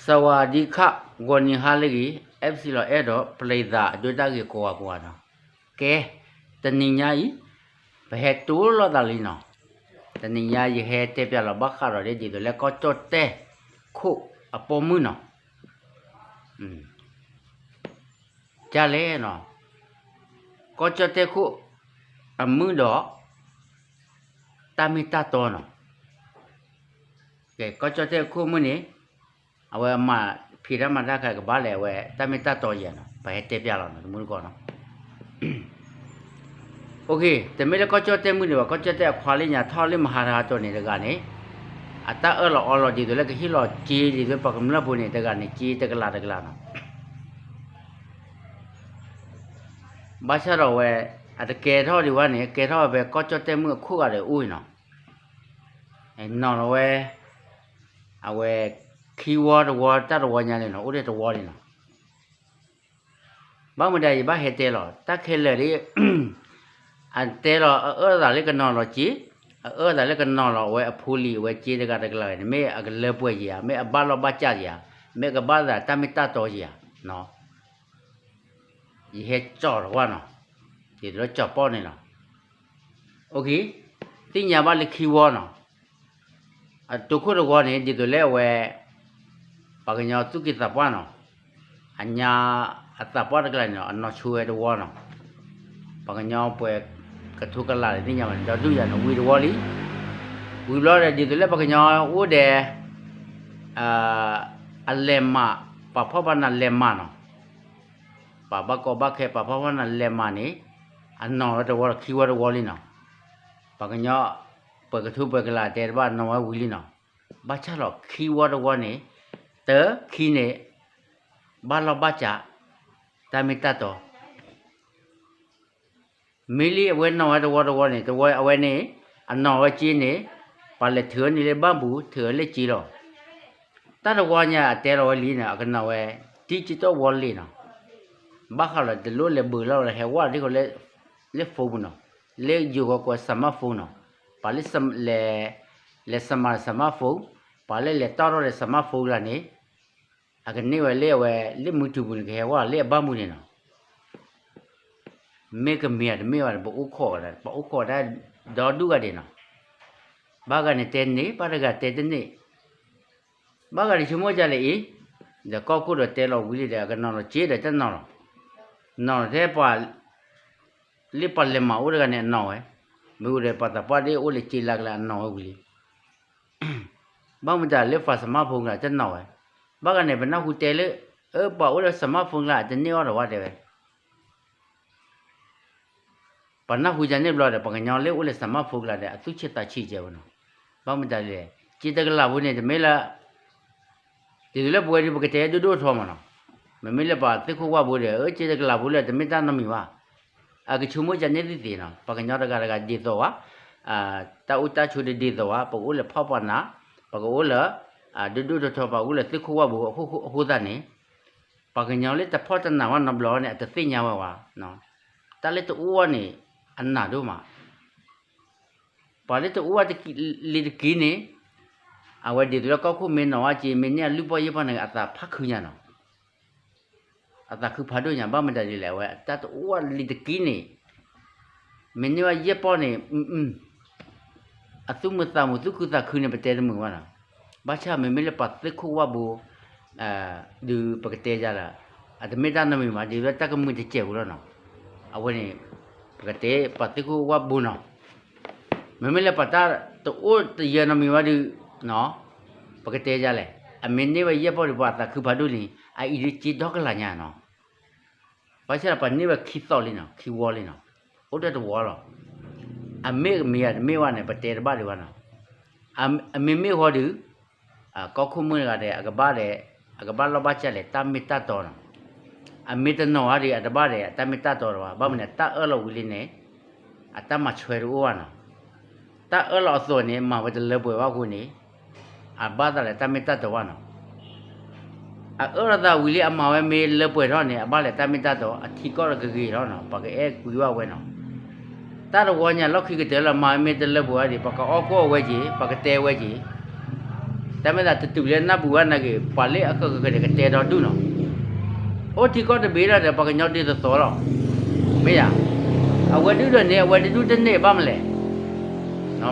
စဝၤဒံခး ဂီၤနံၤဟါလၢအဂ့ၤ အဲၣ်ပစံလီၤအဲၣ်ဒိး ပျဲသးအဒိတၢ်ဂ့ၤကိးဂၤကိးဂၤနီၤ. ကဲ, တနံၤညါအံၤ ပဟဲတိၢ်လိာ်သးလံနီၤ. တနံၤညါယဟဲတဲပျးလီၤဘၣ်ဃးဒီးဒ်သိးလၢကီၢ်ကၠီၣ်တဲၣ်ခိၣ်အပိာ်မုၣ်နီၤ. ကလဲၣ်နီၤ, ကီၢ်ကၠီၣ်တဲၣ်ခိၣ်အမုၣ်ဒီး တၢ်မ့ၢ်တၢ်တီနီၤ. ကဲ, ကီၢ်ကၠီၣ်တဲၣ်ခိၣ်မုၣ်န့ၣ် အဝဲမၤဖံးတၢ်မၤတၢ်ခါကဘၣ်လဲၣ် အဝဲတၢ်မ့ၢ်တၢ်တီယဲနီၤ, ပဟဲတဲပျးလီၤနီၤ တမူတကိးနီၤ. အိၣ်ခ့, တမ့ၢ်လၢကီၢ်ကၠီၣ်တဲၣ်မုၣ်ဒံးဘၣ်, ကီၢ်ကၠီၣ်တဲၣ်အခွါလၢညါထီၣ်လၢမဟါတဟါတီၤန့ၣ်တဂၤန့ၣ် အတၢ်အၢၣ်လီၤအီလီၤဒ်သိးလၢကဟ့ၣ်လီၤစ့ဒ်သိးပှၤကမျၢၢ်ဖိန့ၣ် တဂၤန့ၣ် စ့တကလးတကလးနီၤ. ဘၣ်ဆၣ်ဒီးဝဲ အတကဲထီၣ်ဒံးဝဲန့ၣ် ကဲထီၣ်ဝဲဖဲကီၢ်ကၠီၣ်တဲၣ်မုၣ်အခိၣ်ဂၤဒီးအိၣ်အံၤနီၤ. နီၤလီၤဝဲ အဝဲ ခံဝီတဝီ တၢ်တဝီညါန့ၣ်နီၤ, အိၣ်ထဲတဝီန့ၣ်နီၤ. ဘၣ်မတၤယဘၣ်ဟဲတဲလီၤ တၢ်ခဲလၢာ်ဒ် အတဲလီၤ အအၢၣ်သးလၢကနီၤလီၤစ့, အအၢၣ်သးလၢကနီၤလီၤအဝဲအဖိလံၤ အဝဲစ့တဂၤတကလးန့ၣ် မ့ၢ်အကလၢပှဲၤယၤ, မ့ၢ်အဘၣ်လီၢ်ဘၣ်စးယၤ, မ့ၢ်အကဘၣ်သးတၢ်မ့ၢ်တၢ်တီယၤနီၤ. ယဟဲကၠီၣ်တဝီနီၤ, ဒ်သိးလၢကၠီၣ်ပီၣ်န့ၣ်လီၤ. အိၣ်ခ့, သ့ၣ်ညါဘၣ်လၢခံဝီနီၤ. အတိခိၣ်တဝီန့ၣ် ဒ်သိးလၢအဝဲ ပှၤကညီသူၣ်က့သးပှၢ်နီၤ, အညါအသးပှၢ်တကလးန့ၣ်နီၤ အနီၢ်ဆိဝဲတဝီနီၤ. ပှၤကညီပှဲၤကထိကလးန့ၣ်သ့ၣ်ညါဘၣ်န့ၣ် ဒီဒူၣ်ယၤန့ၣ် ဝံၤတဝီလံ. ဝံၤဘျီဒီး ဒ်သိးလၢပှၤကညီအိၣ်ဒီး အလဲၤမး, ပှၤဖီၣ်ဖီနၤလဲၤမးနီၤ. ပှၤဘၣ်ကီဘၣ်ခဲ ပှၤဖီၣ်ဖီနၤလဲၤမးန့ၣ် အနီၢ်ဝဲတဝီဒီးခံဝီတဝီလံနီၤ. ပှၤကညီ ပှဲၤကထိပှဲၤကလးတဲတဘၣ်နီၢ်ဝဲဝံၤလံနီၤ. ဘၣ်ဆၣ်လီၤခံဝီတဝီန့ၣ် တခံန့ၣ် ဘၣ်လီၢ်ဘၣ်စး တၢ်မ့ၢ်တၢ်တီ မ့ၢ်လံအဝဲနီၢ်ဝဲတဝီတဝီန့ၣ် တဝီအဝဲန့ၣ် အနီၢ်ဝဲစ့န့ၣ် ပှၤလဲၤထုးန့ၢ်လၢဘၣ်ပူၤ ထုးလၢစ့လီၤ. တၢ်တဝီညါအတဲလီၤဝဲလံန့ၣ် အကနီၢ်ဝဲ digital wallet နီၤ. ဘၣ်ဃးလီၤတလိၣ်လဲၤဘုးလီၤ ဟဲဝဲဒ်ဃိလၢ လၢ phone ပူၤနီၤ, လၢယိၤကီးကွဲး smartphone နီၤ, ပှၤလၢ လဲၤ လဲၤ smart smartphone, ပှၤလၢလဲၤတီၢ်ထီၣ်ဒီး smartphone တဂၤန့ၣ် အကန့ၢ်ဝဲလၢအဝဲ လၢမုၢ်ထူၣ်ပူၤန့ၣ် ကဟဲဝဲလၢအဘၣ်မူန့ၣ်နီၤ. မ့ၢ်ကမ့ၢ်ဧါတမ့ၢ်ဘၣ်န့ၣ် ပအိၣ်ခိးဝဲဒၣ် ပအိၣ်ခိးဝဲဒၣ်ဒီဒူၣ်ဂၤဒဲးနီၤ. ဘၣ်ဂၤန့ၣ်တဲန့ၢ် ဘၣ်တဂၤတဲတန့ၢ်. ဘၣ်ဂၤန့ၣ်ဆိကမိၣ်ဒ်လဲၣ်အံၤ, ဒီးကီၢ်ခိၣ်ဒီးတဲလီၤဝံၤလံဒီး အကနီၤလီၤစ့ဒီးတနီၤလီၤ. နီၤလီၤထဲပှၤ လၢပှၤလဲၤမၤအိၣ်တဂၤန့ၣ်အနီၢ်ဝဲ, မ့ၢ်အိၣ်ဒီးပှၤသးပှၢ်ဒ်အိၣ်လၢစ့လၢကလၢအနီၢ်ဝဲဝံၤလံ. ဘၣ်မတၤလၢပှၤ smartphone ကလၢတနီၤဝဲ, ဘၣ်ဂၤန့ၣ် ပနၢ်ဟူတဲလၢ အၢ ပှၤအိၣ်လၢ smartphone ကလၢအတန့ၢ်အီၣ်ဒီးဝဲတဲဝဲ ပှၤနၢ်ဟူယၤန့ၣ်ဘျီဒီး ပှၤကညီလၢအိၣ်လၢ smartphone ကလၢဒီး အသူၣ်ဆံးသးဆံးကဲဝဲနီၤ. ဘၣ်မတၤလဲၣ်, စ့တကလးဖိန့ၣ် တမ့ၢ်လၢ ဒ်သိးလၢပဝဲဒၣ်ပကတဲဒိၣ်ဒိၣ်ထီမးနီၤ. မ့မ့ၢ်လၢပှၤသ့ၣ်ခိၣ်ဝၣ်ဘိဒီး အၢ စ့တကလးဖိလၢတမ့ၢ်တၢ်နီတမံၤဘၣ်. အကဆိကမိၣ်ယၤန့ၣ်သ့ၣ်သ့ၣ်နီၤ, ပှၤကညီတဂၤတဂၤဒ်သိးဝဲ, တၢ်အိၣ်တၢ်ဆိးဒ်သိးဝဲ, ပကအိၣ်လၢဖီၣ်ပှၤနး, ပကအိၣ်လၢ ဒိၣ်ဒိၣ်ထီထီ ပှၤကအိၣ်လၢသ့ၣ်ခိၣ်ဝၣ်ဘိအဃိသတးန့ၣ်, ပှၤကညီလၢတဖီၣ်တနးဝဲနီတဘျီန့ၣ် အတသ့ၣ်ညါဝဲဘၣ်. တၢ်လၢတအိၣ်ဝဲန့ၣ် အနးဒိၣ်မး ပှၤလၢတအိၣ်ဝဲလံၤတက့ၢ်န့ၣ်, အဝဲဒ်သိးလၢကီၢ်ခိၣ်မ့ၢ်နီၢ်ဝဲက့ၤ မ့ၢ်န့ၢ်အလုၢ်ပီၢ်ယဲၢ်ပီၢ်န့ၣ် အသးဖးခုညါနီၤ. အသးခုဖးဒိၣ်ညါ ဘၣ်မတၤဒ်လဲၣ် အဝဲတၢ်တအိၣ်ဝဲလံၤတက့ၢ်န့ၣ်, မ့ၢ်န့ၢ်ဝဲယဲၢ်ပီၢ်န့ၣ် အသူၣ်မုာ်သးမုာ် သူၣ်ခုသးခုန့ၣ် ပတဲတမုာ်ဘၣ်နီၤ. ဘၣ်ဆၣ်မ့မ့ၢ်လၢပှၤသ့ၣ်ခိၣ်ဝၣ်ဘိ ဒုးပကတဲယၤလၢ အတမ့ၢ်တၢ်နီတမံၤဘၣ် ဒ်သိးတၢ်ကမုာ်တစဲးဖိလီၤနီၤ. အဝဲန့ၣ် ပကတဲပှၤသ့ၣ်ခိၣ်ဝၣ်ဘိနီၤ. မ့မ့ၢ်လၢပှၤတၢ်တအိၣ်တယၢၤနီတမံၤဘၣ်ဒီး ပကတဲယၤလဲၣ်, အမ့ၢ်န့ၢ်ဝဲယဲၢ်ပီၢ်ဒီး ပှၤအသးခုဖးဒိၣ်လံ, အအံၤဒုးစ့ဒီကလးညါနီၤ. ဘၣ်ဆၣ်ဒီးပှၤန့ၢ်ဝဲခံသီလံနီၤ, ခံဝီလံနီၤ, အိၣ်တၢ်တဝီလီၤ. အမ့ၢ်ကမ့ၢ်ဧါတမ့ၢ်ဘၣ်န့ၣ် ပတဲတဘၣ်ဒံးဘၣ်နီၤ. အမ့ၢ်မ့ၢ်ဃီဒီး ကီၢ်ခိၣ်မုၣ်တဂၤဒီး အကဘၣ်ဒီး အကဘၣ်လီၢ်ဘၣ်စးလဲၣ် တၢ်မ့ၢ်တၢ်တီနီၤ. အမ့ၢ်တနီၤဧါဒီး အတဘၣ်ဒီး တၢ်မ့ၢ်တၢ်တီတဘၣ်. ဘၣ်မနုၤ တၢ်အၢၣ်လီၤဝံၤလံန့ၣ် အတၢ်မၤဆွဲတအိၣ်ဘၣ်နီၤ. တၢ်အၢၣ်လီၤအသိးန့ၣ် မၤဝဲတလၢပှဲၤဘၣ်အဃိန့ၣ် အဘၣ်သးလၢတၢ်မ့ၢ်တၢ်တီဘၣ်နီၤ. အအၢၣ်လီၤသးဝံၤလံ အမၤဝဲမ့ၢ်လၢပှဲၤထီၣ်န့ၣ် အဘၣ်လၢတၢ်မ့ၢ်တၢ်တီ အထံကီၢ်ဒီးကဂ့ၤထီၣ်နီၤ, ပှၤကအဲၣ်ကွံာ်ဘၣ်ဝဲနီၤ. တၢ်တဝီညါလီၢ်ခံကတၢၢ်လၢမၤဝဲမ့ၢ်တလၢပှဲၤဘၣ်ဒီး ပှၤကအီၣ်ကီၢ်ဝဲက့ၤ, ပှၤကတဲဝဲက့ၤ. တၢ်မ့ၢ်သးတတုၤလၢနၢ်ပူၤဘၣ်နာ်က့ၤ ပှၤလၢအဃၢၤဃၢၤဃၢၤန့ၣ် ကတဲဒီဒူၣ်နီၤ, အိၣ်ထံကီၢ်တဘ့ၣ်ဒီး ပှၤကညီဒ်သိးသိးလီၤ, မ့ၢ်ယၤ, အဝဲဒုၣ်ဒီးန့ၣ် အဝဲတဒူၣ်တန့ၢ်ဘၣ်မလဲၣ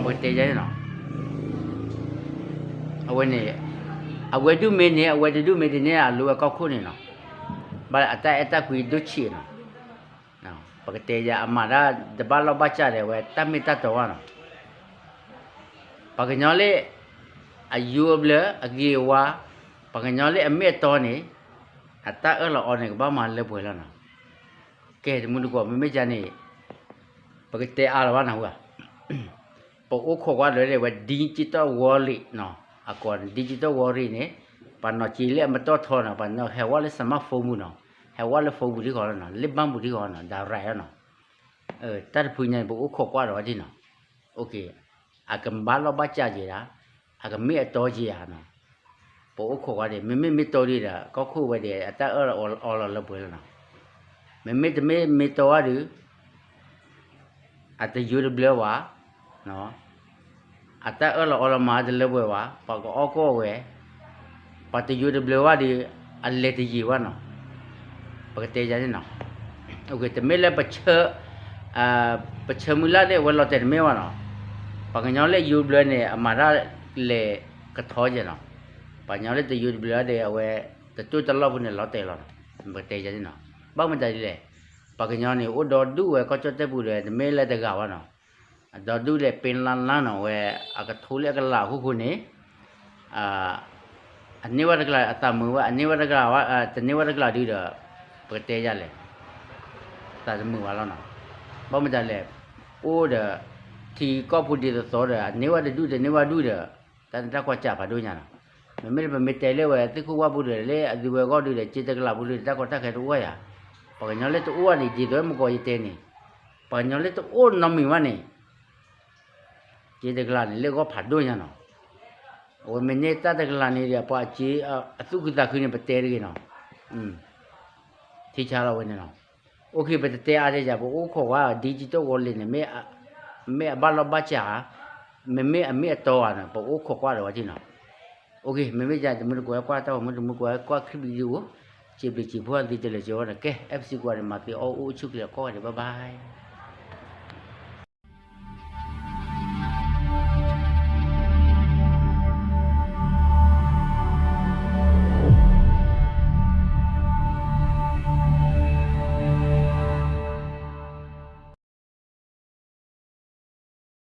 ်, ပကတဲယၤန့ၣ်နီၤ, အဝဲန့ၣ်, အဝဲဒုၣ်မ့ၢ်န့ၣ် အဝဲတဒူၣ်မ့ၢ်တန့ၢ် အလိၤဝဲကီၢ်ခိၣ်န့ၣ်နီၤ, ဘၣ်အတၢ်အဲၣ်တၢ်ကွံဒိၣ်ဆံးနီၤ, ပကတဲယၤအမၤတၢ်တဘၣ်လီၢ်ဘၣ်စးဒီး အဝဲတၢ်မ့ၢ်တၢ်တီဘၣ်နီၤ, ပှၤကညီလၢ အယူၤအဘျၢ အဂ့ၤအဝါ, ပှၤကညီလၢအမ့ၢ်အတီန့ၣ် အတၢ်အၢၣ်လီၤအီလီၤန့ၣ် ကဘၣ်မၤလၢပှဲၤလီၤနီၤ, ကဲတမူတကိး မ့မ့ၢ်ယၤန့ၣ် ပကတဲအါလီၤဘၣ်နီၤ, ပအိၣ်ခိးကွၢ်ဒီးဝဲ digital wallet နီၤ, အကိး digital wallet န့ၣ် ပှၤနီၢ်က့ၤလၢအမတီၢ်ထီနီၤ, ပှၤနီၢ်ဟဲဝဲလၢ smartphone ပူၤနီၤ, ဟဲဝဲလၢ phone ပူၤထံဃီလီၤနီၤ, လၢ bank ပူၤထံဃီနီၤ, direct နီၤ, တၢ်တဖုညါန့ၣ် ပအိၣ်ခိးကွၢ်ဒီးဝဲဒၣ်နီၤ, အကဘၣ်လီၢ်ဘၣ်စးက့ၤဒၣ်, အကမ့ၢ်အတီက့ၤဧါနီၤ, ပအိၣ်ခိးကွၢ်ဒီး မ့မ့ၢ်မ့ၢ်တီဒီး ကီၢ်ခိၣ်ဝဲဒီး အတၢ်အၢၣ်လီၤအီလီၤလၢပှဲၤလီၤနီၤ, မ့မ့ၢ်တမ့ၢ်မ့ၢ်တီဘၣ်ဒီး အတယူၤတဘျၢဘၣ်, အတၢ်အၢၣ်လီၤအီလီၤမၤတလၢပှဲၤဘၣ်, ပှၤကအီၣ်ကီၢ်ဝဲ, ပှၤတယူၤတဘျၢဘၣ်ဒီး အလဲၤတယံာ်ဘၣ်နီၤ, ပကတဲယၤန့ၣ်နီၤ, တမ့ၢ်လၢ ပဆၢမုၢ်လၢ်ဒီး အဝဲလီၤတဲာ်တမ့ၢ်ဘၣ်နီၤ, ပှၤကညီလၢယူၤဘျၢန့ၣ် အမၤတၢ်လဲၤကထီကဲနီၤ, ပှၤကညီလၢတယူၤတဘျၢဒီး အဝဲတတိၢ်တလီၢ်ဖိန့ၣ် လီၤတဲာ်လီၤနီၤ, ပကတဲယၤန့ၣ်နီၤ, ဘၣ်မတၤဒ်လဲၣ်, ပှၤကညီန့ၣ် အိၣ်ဒီဒူၣ်ဝဲကီၢ်ကၠီၣ်တဲၣ်ပူၤဒီး တမ့ၢ်လၢတဂၤဘၣ်နီၤ, အဒီဒူၣ်လဲၣ် ပ့လါလါနီၤဝဲ အကထိလၢအကလးအဃိဃိန့ၣ် အန့ၢ်ဝဲတကလး အသးမုာ်ဝဲ, အန့ၢ်ဝဲတကလး, တန့ၢ်ဝဲတကလးဒုဒီး ပကတဲယၤလဲၣ်, သးတမုာ်ဘၣ်လီၤနီၤ, ဘၣ်မတၤလဲၣ်, အိၣ်ဒီး ထံကီၢ်ဖိဒ်သိးသိးဒီး အန့ၢ်ဝဲတဒူၣ်တန့ၢ်ဝဲဒူၣ်ဒီး တၢ်နတၢ်ကွၢ်စၢ်ဖးဒိၣ်ညါနီၤ, မ့မ့ၢ်ပမ့ၢ်တဲလၢဝဲ သုးခိၣ်ဝၣ်ပူၤဒီး လၢအသုဝဲအဂီၢ်ဒုဒီး က့တကလးဖိဒုဒီး တၢ်ကီတၢ်ခဲတအိၣ်ယၤ, ပှၤကညီလၢတအိၣ်ဘၣ်န့ၣ် ဒ်သိးမုၢ်ကီးယတဲန့ၣ်, ပှၤကညီလၢတအိၣ်နီတမံၤဘၣ်န့ၣ် က့တကလးန့ၣ် လၢအဂီၢ်ဖးဒိၣ်ညါနီၤ, အဝဲမ့ၢ်န့ၢ်တၢ်တကလးန့ၣ်ဒီး ပှၤက့အသူၣ်ခုသးခုန့ၣ် ပတဲတဂ့ၤနီၤ, ထံဆါလီၤဝဲန့ၣ်လီၤ, အိၣ်ခ့ ပတတဲအါတဲယၤ ပအိၣ်ခိးကွၢ် digital wallet န့ၣ် မ့ၢ်အဘၣ်လီၢ်ဘၣ်စးဧါ, မ့မ့ၢ်အမ့ၢ်အတီဧါနီၤ ပအိၣ်ခိးကွၢ်ဒီးဝဲဒၣ်နီၤ, အိၣ်ခ့ မ့မ့ၢ်ယၤတမုၢ်တကိးကွၢ်တၢ်ဂီၤမူ တမုၢ်တကိးကွၢ်ခရံာ်ပံၤဒုအိၣ်, စံးဘျုးစံးဖှိၣ်သုတလၢာ်ကၠီဝဲန့ၣ် ကဲ FC ကွၢ်န့ၣ် မၤသ့အီၣ်အိၣ်ဆူၣ်ချ့ကိးဂၤဒဲး bye bye.